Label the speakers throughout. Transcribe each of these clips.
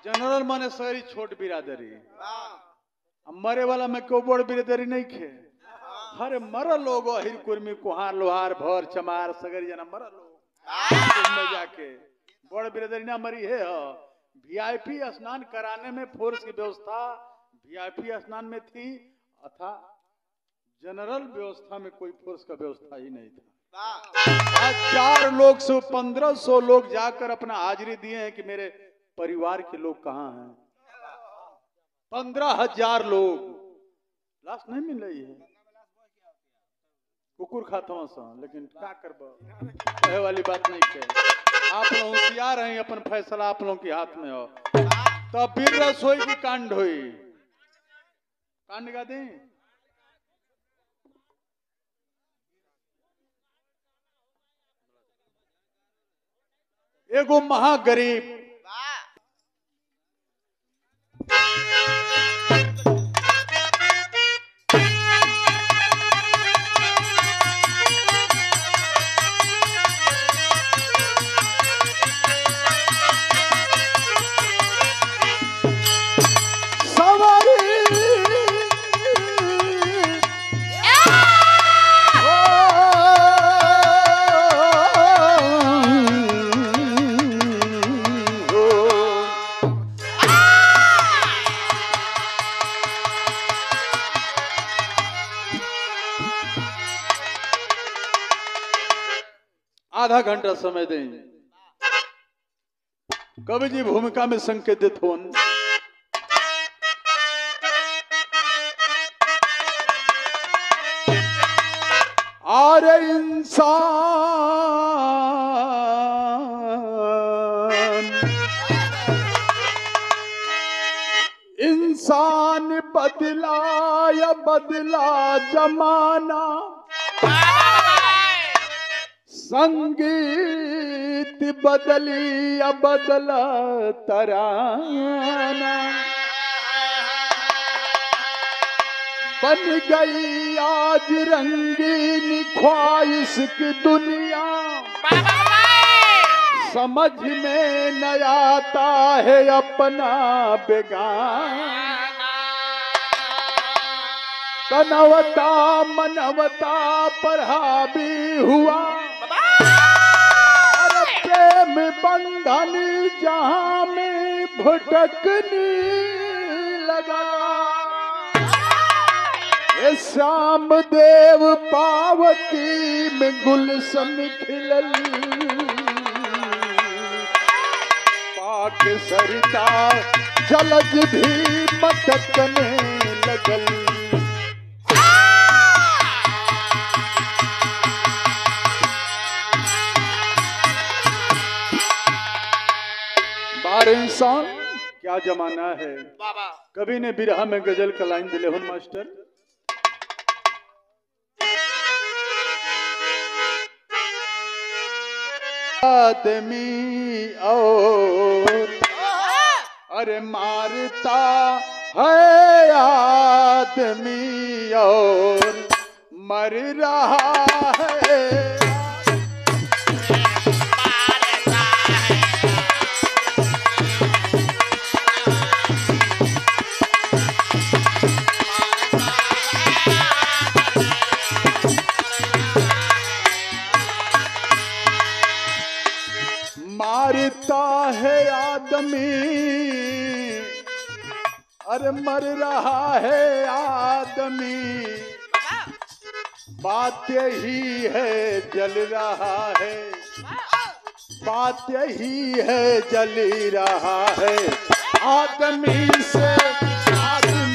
Speaker 1: General माने सगरी छोट बिरादरी, मरे वाला में को बड़ बिरादरी नहीं खे। हरे मरल लोग अहिर कुर्मी कुहार लोहार भर चमार सगरी जना मरल लोग में जाके बड़ बिरादरी ना मरी है। वीआईपी स्नान कराने में फोर्स की व्यवस्था वीआईपी स्नान में थी, अथा जनरल व्यवस्था में कोई फोर्स का व्यवस्था ही नहीं था। आज 4 लोग से 1500 लोग जाकर अपना हाजिरी दिए हैं कि मेरे परिवार के लोग कहाँ हैं। 15,000 लोग, लाश नहीं मिल रही है। कुकुर खाता हूं सा, लेकिन क्या करब, कहे वाली बात नहीं है। आप लोग होशियार हैं, अपन फैसला आप लोगों के हाथ में हो। तब फिर रसोई की कांड हुई, कांड गा दें। एगो महागरीब आधा घंटा समय दें। कवि जी भूमिका में संकेतित होन। आरे इंसान इंसान बदला या बदला जमाना, संगीत बदली या बदला तराना, बन गई आज रंगीन ख्वाहिश की दुनिया, समझ में न आता है अपना बेगाना, कनवता मनवता पर हावी हुआ, अरे प्रेम बंधन जहां में भटकने लगा, ये श्याम देव पावती में गुलशन खिलल, पाक सरिता जलज भी मटकने लगल। इंसान क्या जमाना है। कवि ने बिरहा में गजल का लाइन दिले हुन मास्टर। आदमी और अरे मारता है आदमी और मर रहा है, मारता है आदमी अरे मर रहा है आदमी, बात यही है जल रहा है, बात यही है जल रहा है आदमी से आदमी।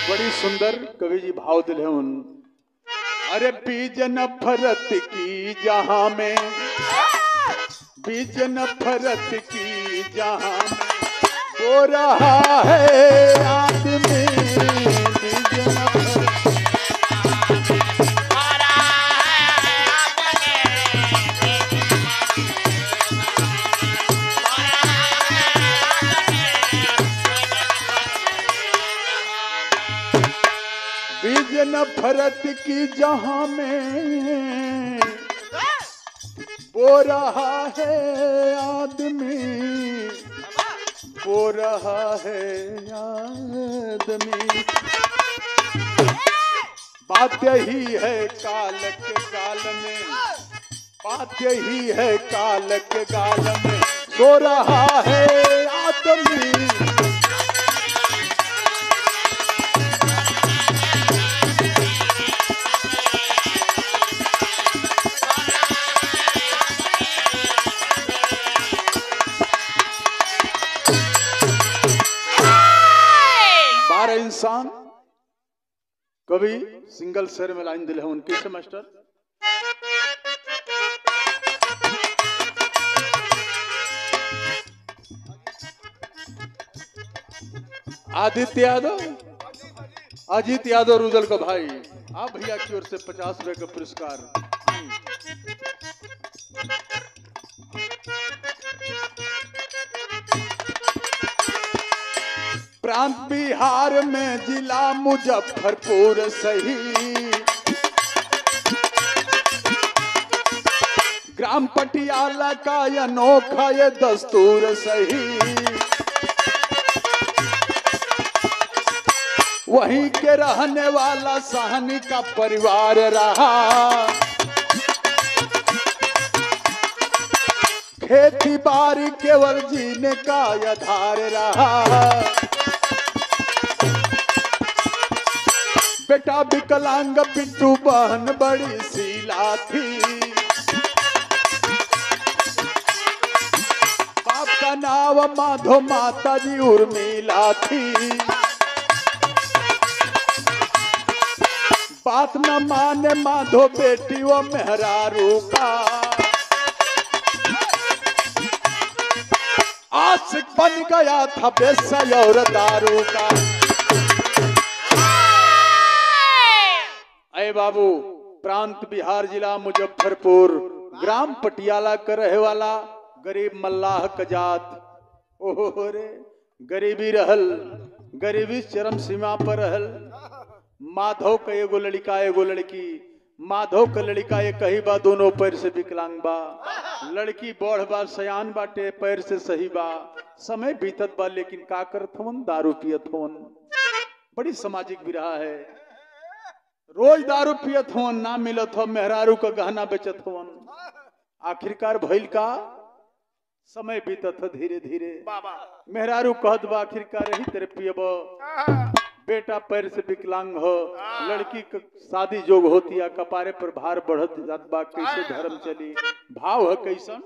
Speaker 1: बड़ी सुंदर कवि जी भाव दिले उन। अरे बीज नफरत की जहां में, बीज नफरत की जहां में हो रहा है आदमी, बीज नफरत हो रहा है आदमी। नफरत की जहां में बो रहा है आदमी, बो रहा है आदमी। बात यही है काल के काल में, बात यही है काल के गाल में सो रहा है आदमी। बारह इंसान कभी सिंगल शेर में लाइन दिले हैं उनके से मास्टर। आदित्य यादव, अजीत यादव रुदल का भाई, आप भैया की ओर से 50 रुपए का पुरस्कार। प्रांत बिहार में जिला मुजफ्फरपुर सही, ग्राम पटियाला का अनोखा ये दस्तूर सही। वहीं के रहने वाला सहनी का परिवार रहा, खेती बाड़ी केवल जीने का आधार रहा। बेटा विकलांग बिट्टू बहन बड़ी शीला थी, बाप का नाम माधो माता जी उर्मिला थी। बात न माने माधो बेटी वो मेहरारू का, आशिक बन गया था बेसा और दारू का। अरे बाबू, प्रांत बिहार जिला मुजफ्फरपुर, ग्राम पटियाला का रहे वाला गरीब मल्लाह का जात। ओहो रे, गरीबी रहल, गरीबी चरम सीमा पर रहल। माधव का एगो लड़का एगो लड़की, माधव का लड़का ये कही बा दोनों पैर से विकलांग बा, लड़की बढ़ बा सयान बाटे पैर से सही बा। समय बीतत बा लेकिन का करत हवन, दारू पियत हवन। बड़ी सामाजिक विरहा है, रोज दारू पियत हवन, ना मिलत हो, मेहरारू का गहना बेचत हवन। आखिरकार भइल का, समय बीतत ह धीरे धीरे, मेहरारू कहत बा आखिरकार यही तेरे पियब, बेटा पैर से विकलांग हो, लड़की का शादी जोग होती है, कपारे पर भार बढ़त जात बा, कैसे धर्म चली। भाव है कैसन,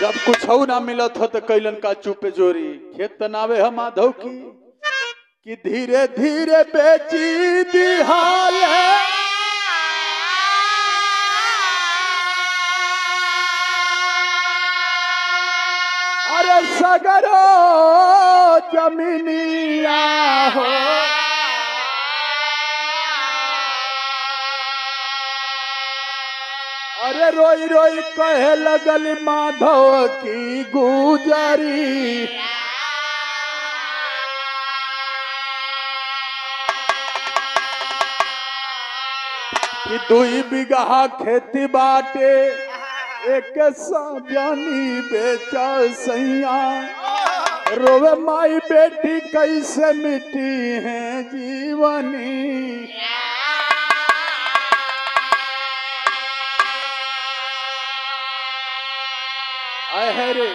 Speaker 1: जब कुछ हो ना मिलत हो तो कैलन का चुपे जोरी खेत तनावे है माधव की, कि धीरे धीरे बेची दिहाल है। अरे सगरो जमीनिया हो, अरे रोई रोई कहे लगल माधव की गुजरी। कि दुई बीघा खेती बाटे एक जानी बेचा सैया, रोवे माई बेटी कैसे मिटी है जीवनी। आए रे,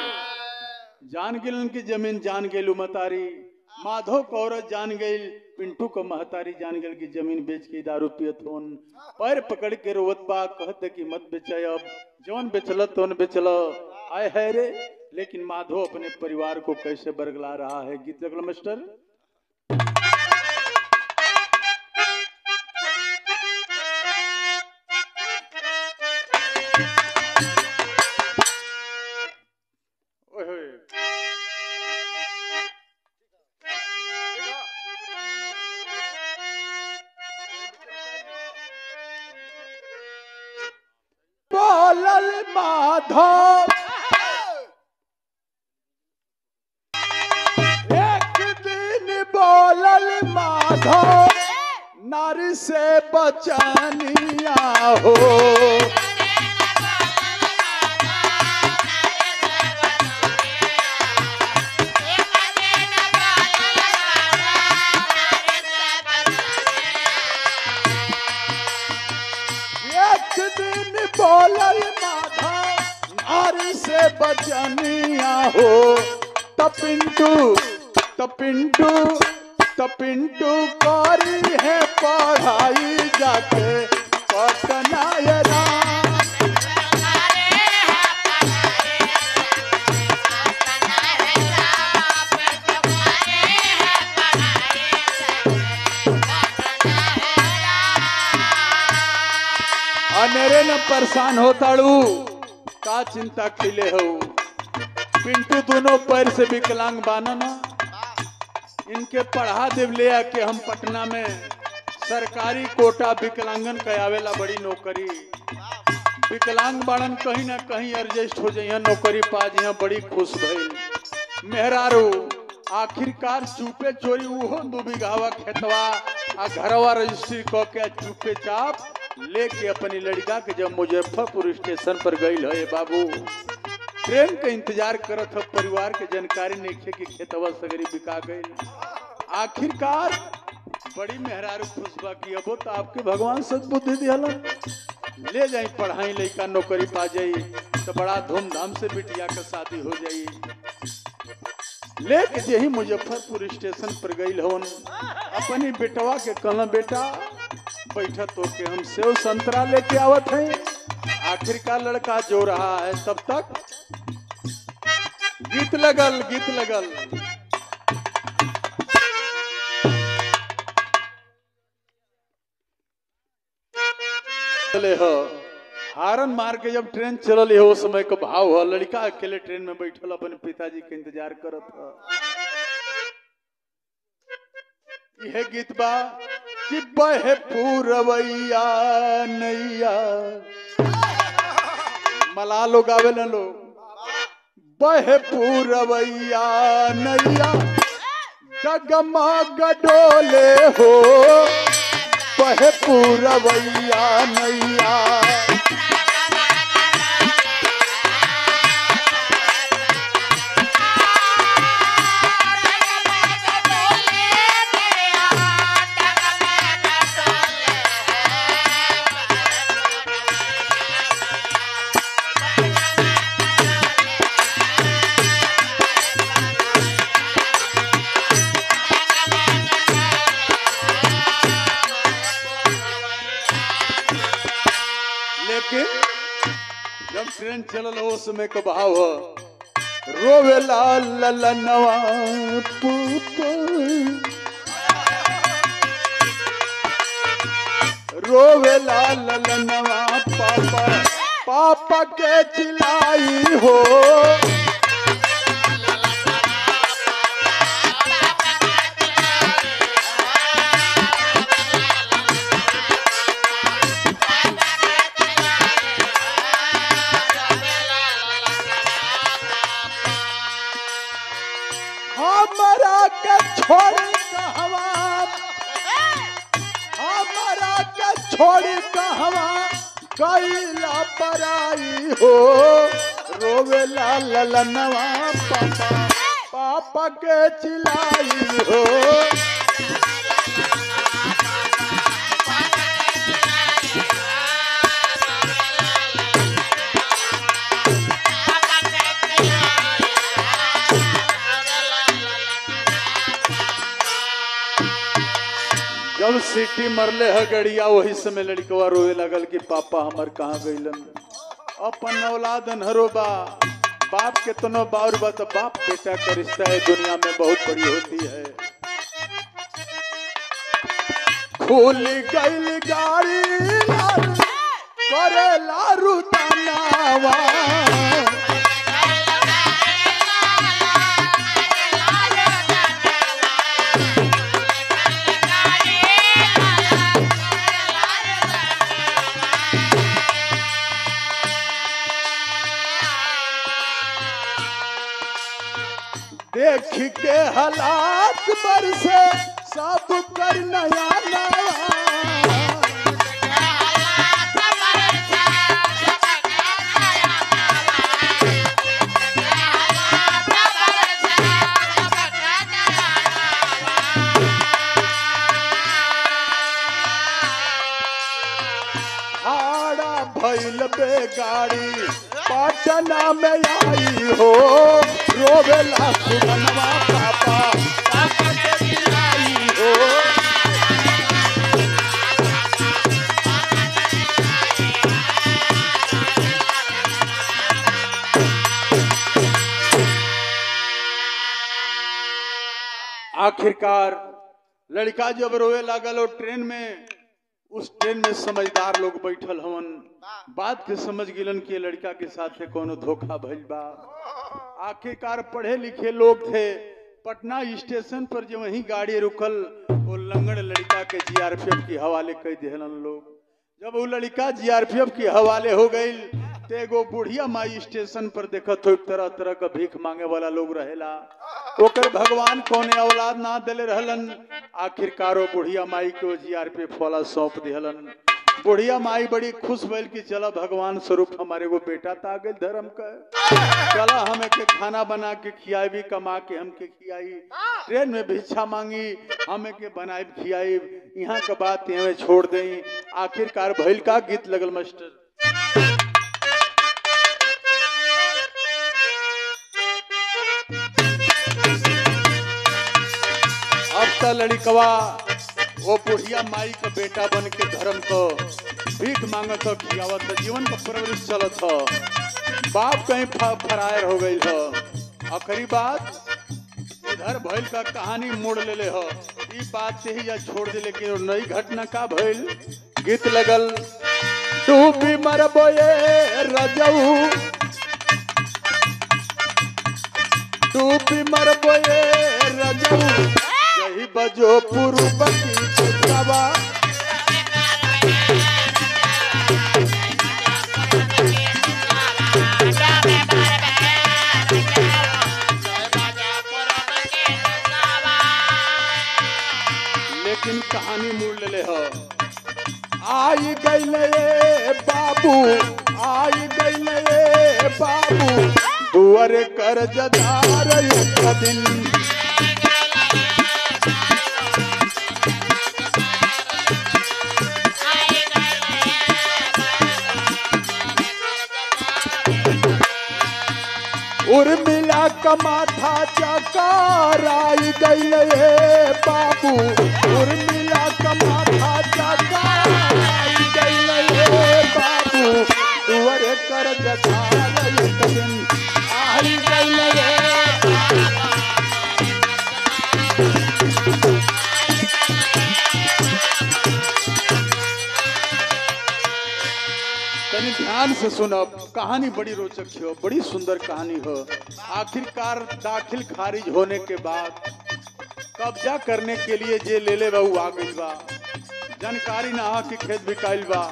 Speaker 1: जान गेल की जमीन जान गेलू मतारी, माधव को औरत जान गई, पिंटू को महतारी जान गई की जमीन बेच के दारू पियत होन। पैर पकड़ के रोवत बा, कहत कि मत बेचय, अब जौन बेचल तौन बेचल। आए है रे, लेकिन माधव अपने परिवार को कैसे बरगला रहा है। गीत लगल मास्टर। बोलल माधव से बचनिया हो। एक दिन बोलल माधव नारी से बचनिया हो, तपिंटू तपिंटू तपिंटू करी है पढ़ाई जाके पटना राम। अनेरे न परेशान होताड़ू, का चिंता खिले हो। पिंटू दोनों पैर से विकलांग बाना ना, इनके पढ़ा देव ले आके हम पटना में सरकारी कोटा विकलांगन के आवेला बड़ी नौकरी, विकलांग बाड़न कहीं ना कहीं एडजस्ट हो जाइए, नौकरी पा जाइए। बड़ी खुश भइल मेहरारू। आखिरकार चुपे चोरी उहो 2 बीघावा खेतवा आ घरवा रजिस्ट्री क के चुपे चाप लेके अपनी लड़का के जब मुजफ्फरपुर स्टेशन पर गई है बाबू, ट्रेन के इंतजार करत हो, परिवार के जानकारी नहीं थे कि खेतवा सगरी बिका गई। आखिरकार बड़ी मेहरारू खुशबा की अब तो आपके भगवान सद्बुद्धि दिहलन, ले जाई पढ़ाई लड़का नौकरी पा जाई तो बड़ा धूमधाम से बिटिया का शादी हो जाई। लेके यही मुजफ्फरपुर स्टेशन पर गई होन, अपनी बेटवा के कहला बेटा बैठा तो के हम सेव संतरा लेके आवत हैं। आखिरकार लड़का जो रहा है तब तक गीत लगल, गीत लगल। चले हो हारन मार के जब ट्रेन चलल हो उस समय के भाव हो, लड़का अकेले ट्रेन में बैठल अपने पिताजी के इंतजार करत हो। यह गीत बा कि बहे पूरवैया नैया, मला लोग आवे न लोग, बहे पूरवैया नैया डगमग डोले हो, बहे पूरवैया नैया। लेकिन जब ट्रेन चलल हो समय के भाव हो, रोवे लाल ललनवा पुत, रोवे लाल ललनवा पापा, पापा के चिल्लाई हो। हमरा के छोड़ कहवा, हमरा के छोड़ कहवा कैला पराई हो, रोवेला ललनवा पापा, पापा के चिल्लाई हो। जब सीटी मरले है गड़िया वही समय लड़कवा रोवे लगल कि पापा हमर कहाँ गईलन। अपन औलाद अनहरो बा, बाप के तनो बाउर बा, तो बाप बेटा का रिश्ता है दुनिया में बहुत बड़ी होती है। खुल गईल गाड़ी करे लारू तनावा, देख के हालात बरसे सब कर नया नया। भइल बेगाड़ी पटना में आई हो, रोवेला सुगनवा पापा पापा के बिलाई हो। आखिरकार लड़का जब रोए लागल और ट्रेन में, उस ट्रेन में समझदार लोग बैठल हवन, बात के समझ गिलन कि लड़का के साथ कोनो धोखा भइल बा। आखिरकार पढ़े लिखे लोग थे। पटना स्टेशन पर जो वही गाड़ी रुकल, वो लंगड़ लड़का के जीआरपीएफ के हवाले कर दिहलन लोग। जब वो लड़का जीआरपीएफ के हवाले हो गई तो एगो बुढ़िया माई स्टेशन पर देखत हो, तरह तरह का भीख मांगे वाला लोग रहेला, ओकर भगवान कोने औलाद ना दिले रहलन। आखिरकार वो बुढ़िया माई के जीआरपीएफ वाला सौंप दिहलन। बुढ़िया माई बड़ी खुश भइल कि चला भगवान स्वरूप हमारे को बेटा ता गइल धर्म का, चला हमें के खाना बना के खियाई, कमा के हमके खियाई, ट्रेन में भिक्षा मांगी हमें के बनाई खियाई, यहाँ का बात हमें छोड़ दई। आखिरकार भइल का गीत लगल मास्टर। अब त लड़कवा वो बुढ़िया माई का बेटा बन के धर्म को भीख मांगत हो, खियावत हो, जीवन का परवरिश चलत हो। बाप कहीं फरार हो गई हो। आखिरी बात इधर भइल का कहानी मोड़ ले ले हो, ई बात से ही या छोड़ दे, लेकिन नई घटना का भइल गीत लगल। डूबी मरबो ये रजऊ, डूबी मरबो ये रजऊ, यही बजो पूर्व की दिशावा। लेकिन कहानी मोड़ ले हो। आई गईले बाबू, आई गईले बाबू, दुआरे कर्जदार एक दिन। उर्मिला का माथा चकार आई गईले बाबू, उर्मिला का माथा चकार आई गईले बाबू, दुआरे कर्जदार एक दिन आई गईले। ध्यान से सुनो, कहानी बड़ी रोचक हो, बड़ी सुंदर कहानी हो। आखिरकार दाखिल खारिज होने के बाद कब्जा करने के लिए जे ले ले बा आ गइल बा, जानकारी ना कि खेत बिकाइल बा।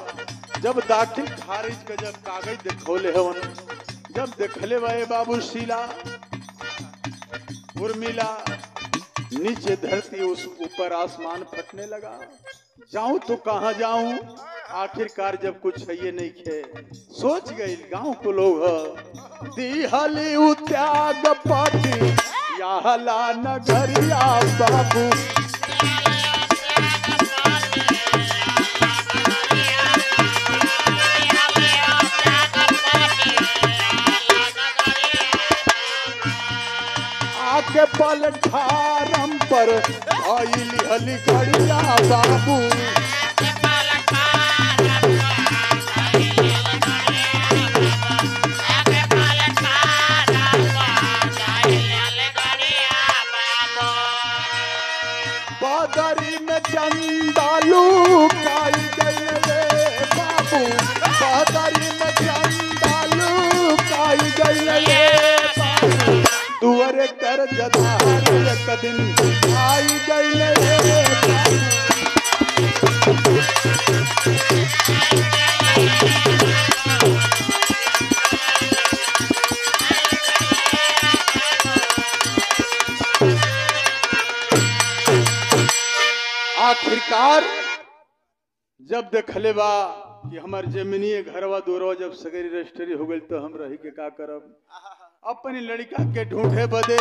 Speaker 1: जब दाखिल खारिज का जब कागज देखौले हवन, जब देखले बा बाबू शीला उर्मिला, नीचे धरती उस ऊपर आसमान फटने लगा। जाऊं तो कहाँ जाऊं, आखिरकार जब कुछ है ये नहीं खे, सोच गई गांव को लोग दिहली त्याग पाटी याहला नगरिया बाबू। आके पलठारम पर आइली हली घड़िया बाबू। बादरी में चंदालू काई गई रे बाबू, बादरी में चंदालू काई गई रे बाबू, दुआरे कर जदार एक दिन आई गई रे बाबू। आखिरकार जब देखले बा कि हमार जमीनी घरवा दोरवा जब सगरी रजिस्ट्री हो गई तो हम रही के का करब, अपनी लड़का के ढूंढे बदे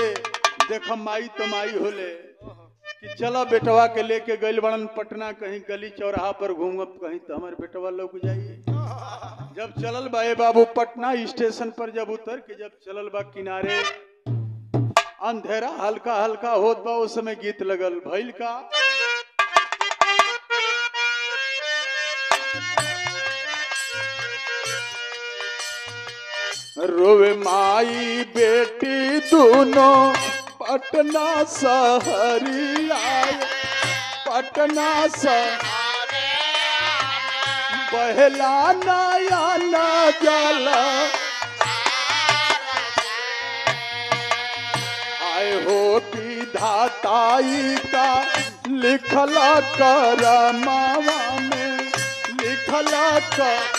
Speaker 1: देख माई तो माई होले कि चला बेटवा के लेके गइल बड़न पटना, कहीं गली चौराहा पर घूमब कहीं तो हमारे बेटवा लौक जाइए। जब चलल बा ए बाबू पटना स्टेशन पर जब उतर के जब चलल बा किनारे, अंधेरा हल्का हल्का होत बा, उस समय गीत लगल भइल का रोवे माई बेटी दोनों पटना सहरिया, पटना सहरिया बहला नया न जाला, आए हो विधाताई का लिखला करमावा में, लिखला कर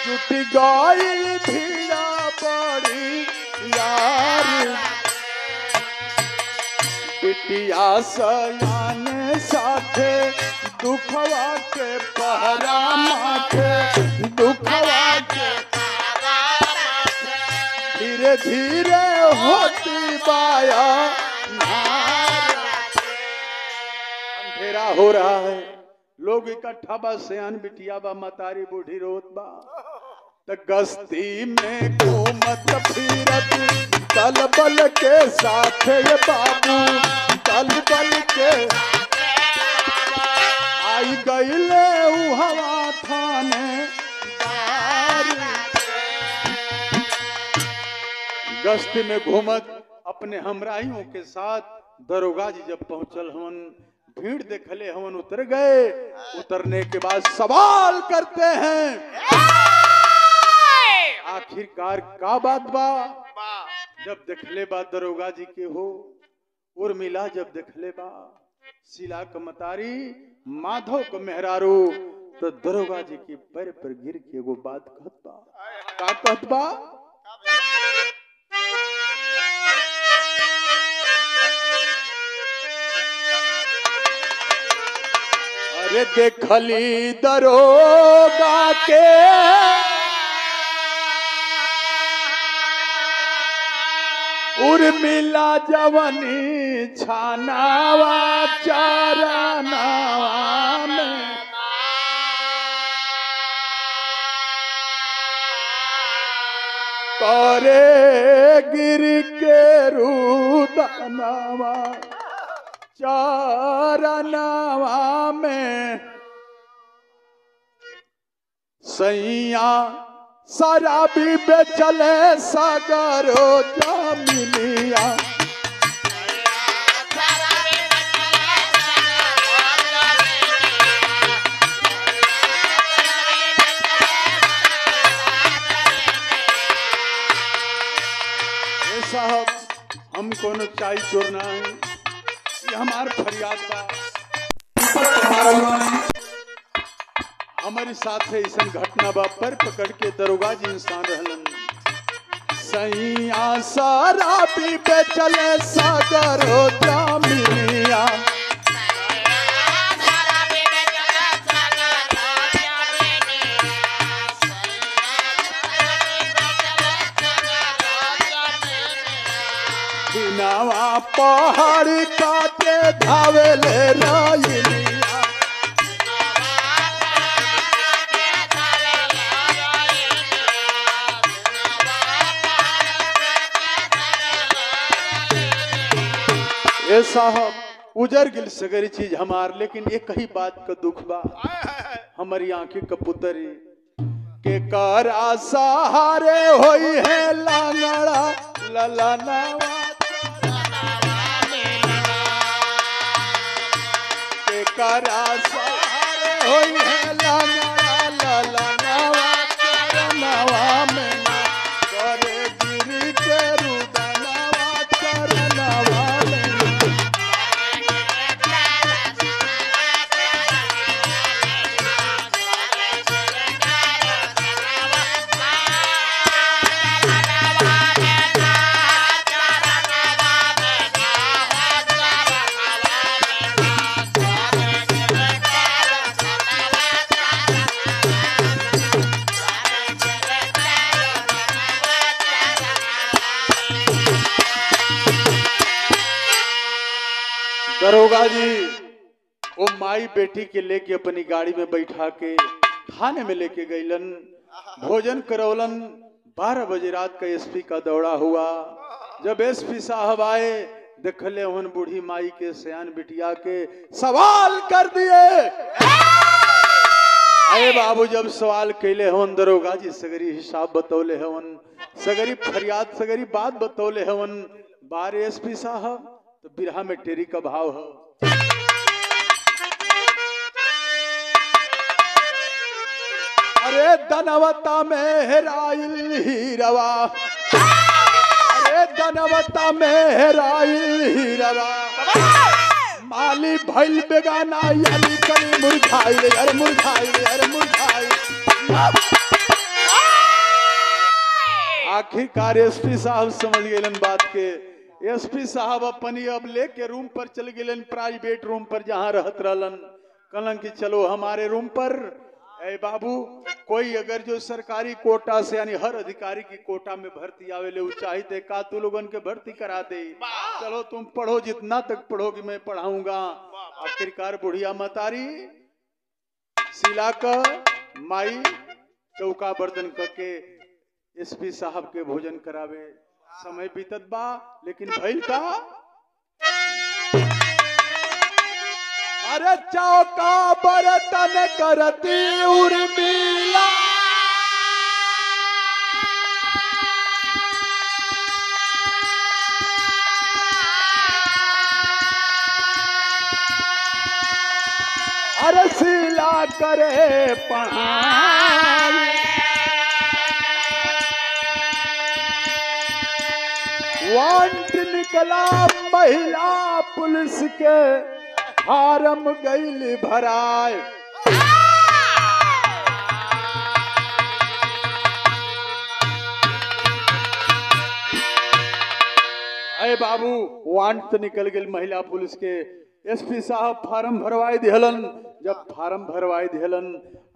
Speaker 1: जुट गइल भीड़ा बड़ी यार, बिटिया सयाने साथे दुखवा के पहरा माथे, दुखवा के धीरे धीरे होती बाया, अंधेरा हो रहा है, लोग इकट्ठा बा, सयान बिटिया बा, मतारी बूढ़ी रोत बा, त गस्ती में घूमत फिरत दल बल के साथ ये बाबू, दल बल के आई गईले उ हवा थाने। गश्ती में घूमत अपने हमराहियों के साथ दरोगा जी जब पहुंचल हवन, भीड़ देखले हवन, उतर गए। उतरने के बाद सवाल करते हैं, आखिरकार का बात बा। जब देखले बा दरोगा जी के हो उर्मिला, जब देखले बा शिला कमतारी माधव को मेहरारू, तो दरोगा जी के पैर पर गिर के एगो बात कहत बा। का कहत बा? अरे देखली दरोगा के उर्मिला जवनी छानावा चारानावा में, करे गिर के रुदनावा चारनावा में, सैया शराबी बेचले सागरो जामिनिया, साहब हम कोनो चाय चोर ना है, ये हमार फरियाद बा, हमारे साथ ऐसा घटना बा। पर पकड़ के दरोगा जी इंसान रहलन, सैया शराबी बेचले सागरो जामिनिया, बिनावा पहाड़ काटे धावेले राइनिया, ए साहब उजर गिल सगरी चीज हमार, लेकिन एक ही बात का दुख बा, हमारी आंखें कपुतरी के करा सहारे होई है लांगड़ा ललनावा, के करा सहारे होई है लांगड़ा ललनावा चरनावा में ना, करे गिर के रुदनावा चरनावा में। दरोगा जी वो माई बेटी के लेके अपनी गाड़ी में बैठा के थाने में लेके गईलन, भोजन करौलन। 12 बजे रात का एसपी का दौरा हुआ। जब एसपी साहब आए, देखले उन बूढ़ी माई के सयान बिटिया के सवाल कर दिए। अरे बाबू, जब सवाल कैले हवन दरोगा जी, सगरी हिसाब बतौले हवन, सगरी फरियाद सगरी बात बतौले हवन। बारे एसपी साहब तो बिरहा में टेरी का भाव हो। अरे धनवता में हेराइल हीरवा, अरे धनवता में हेराइल हीरवा, माली भइल बेगाना याली करी मुरझाइल, अरे मुरझाइल, अरे मुरझाइल। आखिरकार एसपी साहब समझ गए बात के। एसपी साहब अपनी अब लेके रूम पर चल गए, प्राइवेट रूम पर जहां रहत रहलन। कहलन कि चलो हमारे रूम पर। ए बाबू, कोई अगर जो सरकारी कोटा से यानी हर अधिकारी की कोटा में भर्ती आवेले, उ चाहते का तू लोगन के भर्ती करा दे, चलो तुम पढ़ो, जितना तक पढ़ोगी मैं पढ़ाऊंगा। आखिरकार बुढ़िया मतारी सिला का माई चौका बर्तन करके एसपी साहब के भोजन करावे। समय बीतत बा, लेकिन भइल का, अरे चौका बर्तन करती उर्मिला, अरे सिला करे पढ़ाई, वांट निकला महिला पुलिस के फारम गईल भराए। अरे बाबू, वांट निकल गई महिला पुलिस के। एसपी साहब फार्म भरवाए दिहलन। जब फार्म भरवाए दिहलन,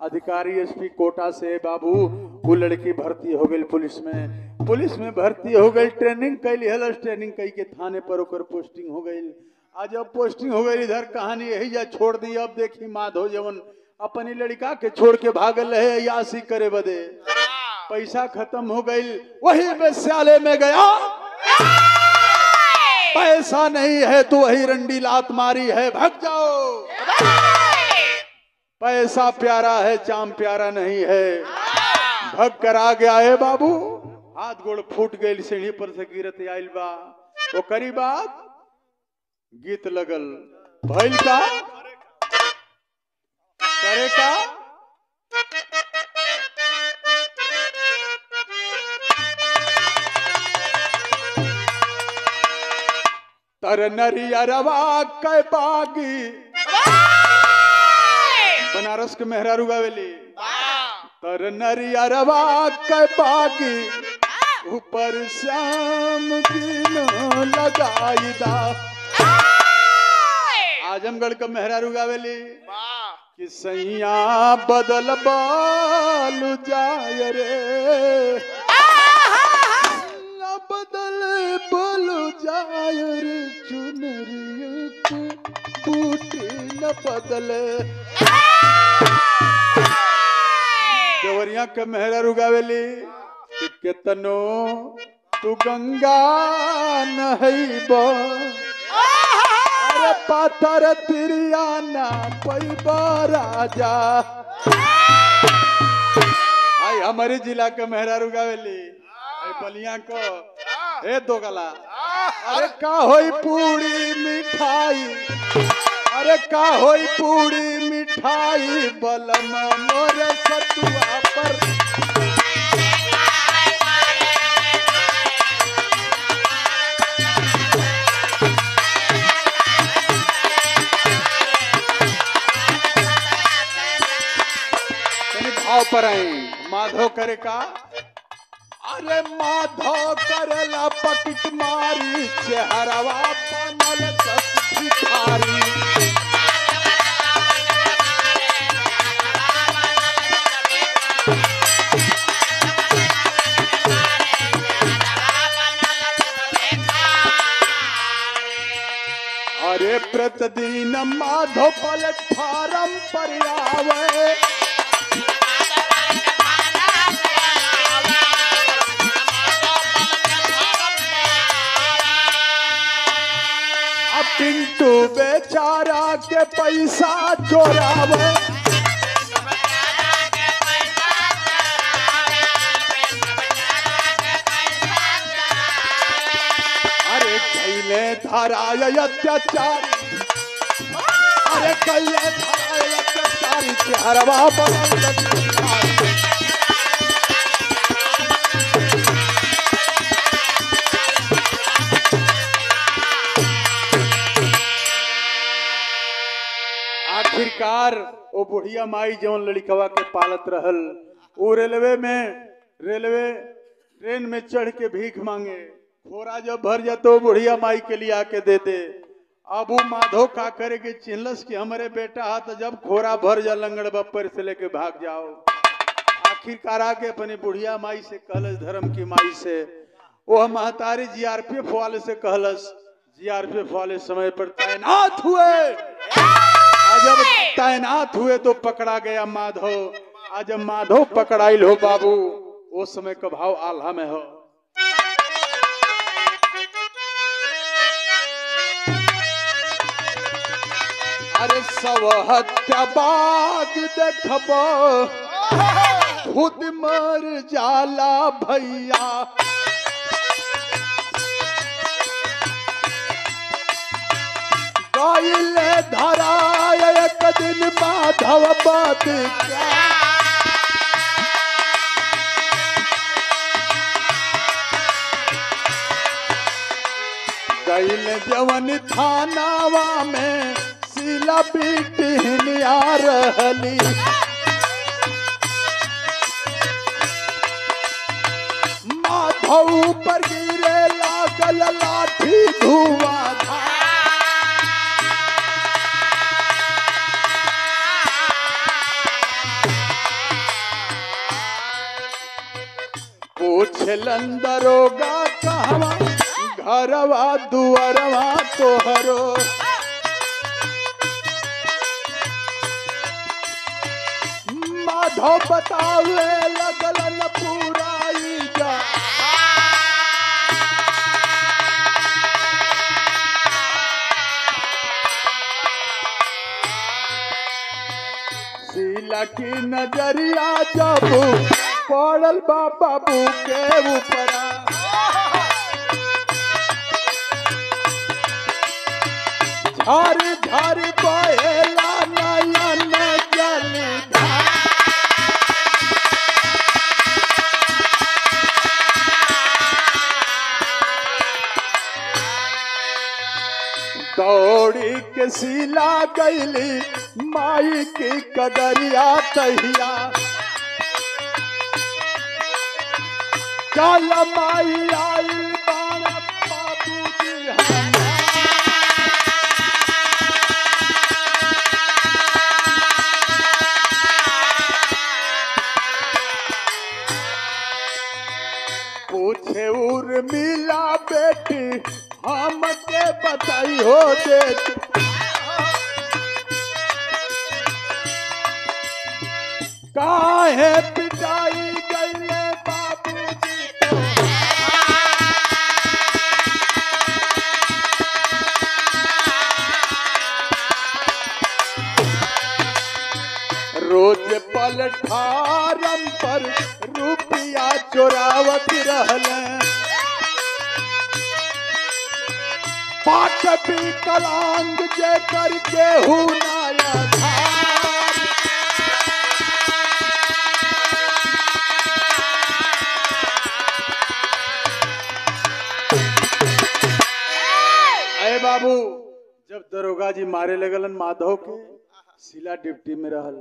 Speaker 1: अधिकारी एसपी कोटा से बाबू वो लड़की भर्ती हो गई पुलिस में। पुलिस में भर्ती हो गई, ट्रेनिंग कैली हल, ट्रेनिंग कई के थाने पर ओकर पोस्टिंग हो गई। आज जब पोस्टिंग हो गई, इधर कहानी यही जा छोड़ दी। अब देखी माधो जवन अपनी लड़का के छोड़ के भागल रहे यासी करे बदे, पैसा खत्म हो गई, वही वेश्यालय में गया, पैसा नहीं है तो वही रंडी लात मारी है, भाग जाओ। पैसा प्यारा है, चाम प्यारा नहीं है। भग कर आ गया है बाबू, हाथ गोड़ फूट गई, सीढ़ी पर से गिरत आइल बा। वो करी बात गीत लगल भइल का करे का, तर नरियरवा के बागी, बनारस के मेहरा रुगावेली, तर नरियरवा के बागी, ऊपर श्याम की लगाई दा। आजमगढ़ के मेहरा रुगावेली कि सैया बदल बालू जाय रे, बदल बोलू जाय रे, चुनरी को बूटी न बदले। देवरिया के मेहरा रुगावेली कि केतनो तू गंगा नहैबो, अरे पाथर तिरिया ना पैबो राजा। हाय हमारे जिला के मेहरा रुगावेली बलिया को, ए दोगला, अरे का होई पूरी मिठाई, अरे का होई पूरी मिठाई, बलम मोरे सतुआ पर। भाव पर आई माधव करे का, अरे माधव करेला पकिट मारी, चेहरावा बनल दस भिखारी। अरे प्रतिदिन माधव प्लेटफार्म पर आवे, के पैसा चोरावे। अरे कैले धराय अत्याचारी, अरे कैले धराय अत्याचारी, चेहरवा बदल। आखिरकार वो बुढ़िया माई जौन लड़कवा के पालत रहल, वो रेलवे ट्रेन में चढ़ के भीख मांगे, खोरा जब भर जातो बुढ़िया माई के लिए आके दे दे। अब वो माधो का करे के चिन्हलस कि हमारे बेटा हाथ जब खोरा भर जा लंगड़ बप्पर से लेके भाग जाओ। आखिरकार आके अपनी बुढ़िया माई से कहलस, धर्म की माई से, वो महतारी जीआरपीएफ वाले से कहलस, जीआरपीएफ वाले समय पर तैनात हुए। जब तैनात हुए तो पकड़ा गया माधव। आज जब माधव पकड़ाइल हो बाबू, वो समय का भाव आल्हा में हो। अरे सब हत्या बाग देखबो खुद मर जाला भैया, गाइले धरा एक दिन माधव बात गैल जवन थानावा में सिला पीटिनिया रहली। माधव पर गिरे लागल लाठी धुआं। पूछलन दरोगा कहवा घरवा दुअरवा तोहरो, माधव बतावे लगलन पुराई जा। शीला की नजरिया जब पड़ल बाबू के ऊपरा, झार झार बहेला नयन जल। दौड़ी के शीला गईली माई की कगरिया तहिया, चल माई आई बाण बाबूजी। पूछे उर्मिला बेटी हमके बताई हो देती, काहे पिटाई गईले बाबूजी तो। रोज पलठारम पर रुपया चोरावत रहले, पाठ विकलांग जे करके हूँ नाया धार। अरे बाबू, जब दरोगा जी मारे लगलन माधव के, शीला डिप्टी में रहल,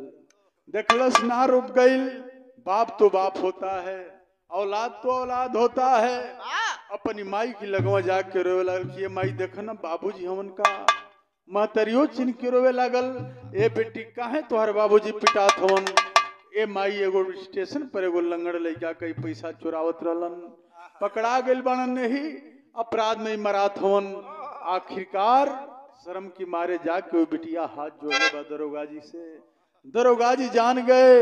Speaker 1: देखलस ना रुक गईल। बाप तो बाप होता है, औलाद तो औलाद होता है। अपनी माई की लगवा जाके रोवे लागल कि ये माई देख ना बाबूजी हमन का महतरियो चिन्ह के रोवे लागल। ए बेटी काहे तोहर बाबूजी पिटात हवन? ए माई एगो स्टेशन पर एगो लंगड़ लइका कई पैसा चुरावत रहलन, पकड़ा गइल बानन नहीं अपराध में मरात हवन। आखिरकार शर्म की मारे जाके वो बिटिया हाथ जोड़े बा दरोगा जी से। दरोगा जी जान गए,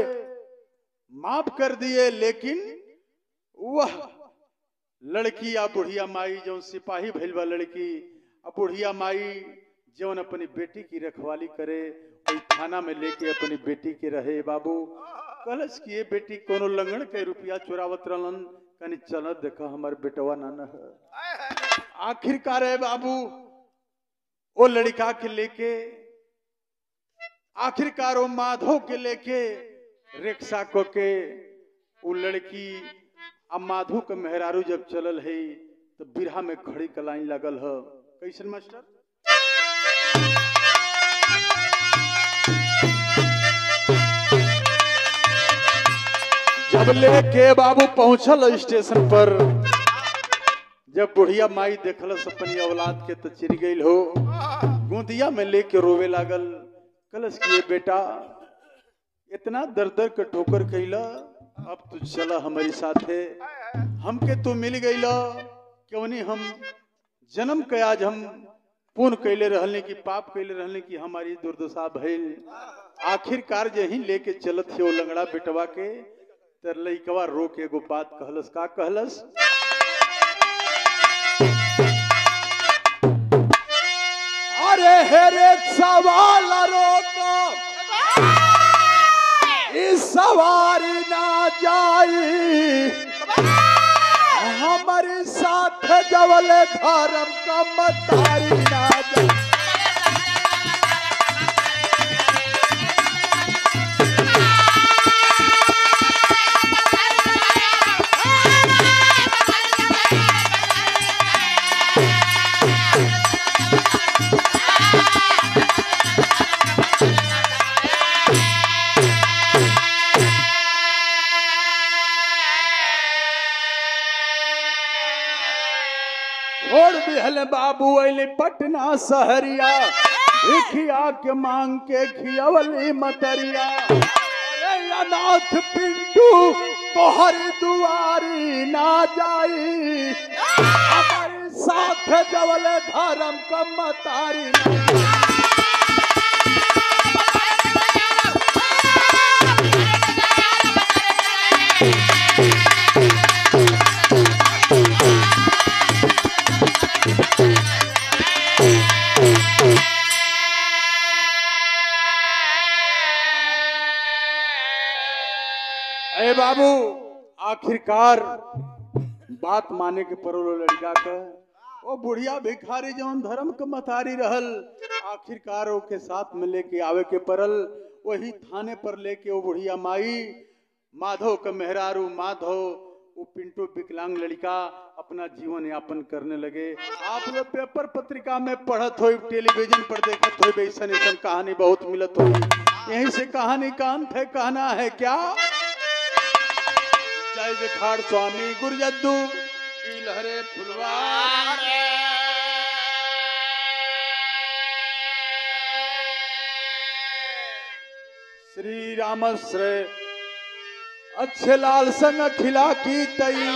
Speaker 1: माफ कर दिए, लेकिन वह लड़की या बुढ़िया माई जो सिपाही भइल बा लड़की, अब बुढ़िया माई जौन अपनी बेटी की रखवाली करे वही थाना में लेके अपनी बेटी के रहे बाबू। कहलस कि ये बेटी कोनो लंगड़ के रुपया चुरावत रहलन, कनी चल देखा हमार बेटवा ना न है। आखिरकार है बाबू वो लड़का के लेके, आखिरकार वो माधव के लेके रिक्शा को के वो लड़की अब माधव के मेहरारू जब चलल है तो बिरहा में खड़ी कलाइन लगल है। कैसन मास्टर? जब लेके बाबू पहुंचल स्टेशन पर, जब बुढ़िया माई देखलस अपनी औलाद के तो चिर गई हो, गोदिया में लेके रोवे लागल। कलस कि बेटा इतना दर दर के ठोकर कैला, अब तू चला हमारी साथे, हमके तू मिल गईला, क्यों नहीं हम जन्म के आज हम पुण्य कैले रहने की पाप कैले रहने की हमारी दुर्दशा भइल। आखिरकार यही लेके चलत थे वो लंगड़ा बेटवा के, तर लइकवा रो के एगो बात कहलस। का कहलस? अरे हेरे सवाल रोको इस सवारी ना जाई, हमारे साथ जवले धर्म का मतारी ना जाई। बाबू अले पटना सहरिया, भिखिया के मांग के खियवली मतरिया। अरे अनाथ पिंटू तोहर दुआरी ना जाई, हमारे साथ जवल धर्म कमतारी ना। बाबू आखिरकार बात माने के पड़ो लड़का का, वो बुढ़िया भिखारी जौन धर्म के मतारी रहल, आखिरकार ओके साथ में लेके आवे के पड़ल। वही थाने पर लेके वो बुढ़िया माई माधव के मेहरारू माधव वो पिंटू विकलांग लड़का अपना जीवन यापन करने लगे। आप लोग पेपर पत्रिका में पढ़त हो, टेलीविजन पर देखत हो, ऐसा ऐसा कहानी बहुत मिलत हो। यहीं से कहानी का अंत है। कहना है क्या? जय जखाड़ स्वामी गुरजद्दू की लहरे फुलवारी। श्री रामश्रय अच्छे लाल संग खिला की तई,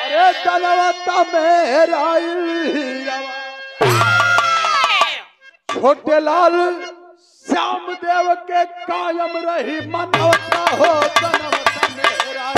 Speaker 1: अरे दलवता मेरा छोटे लाल श्याम देव के कायम रही मनवता हो, धनवता मेरा।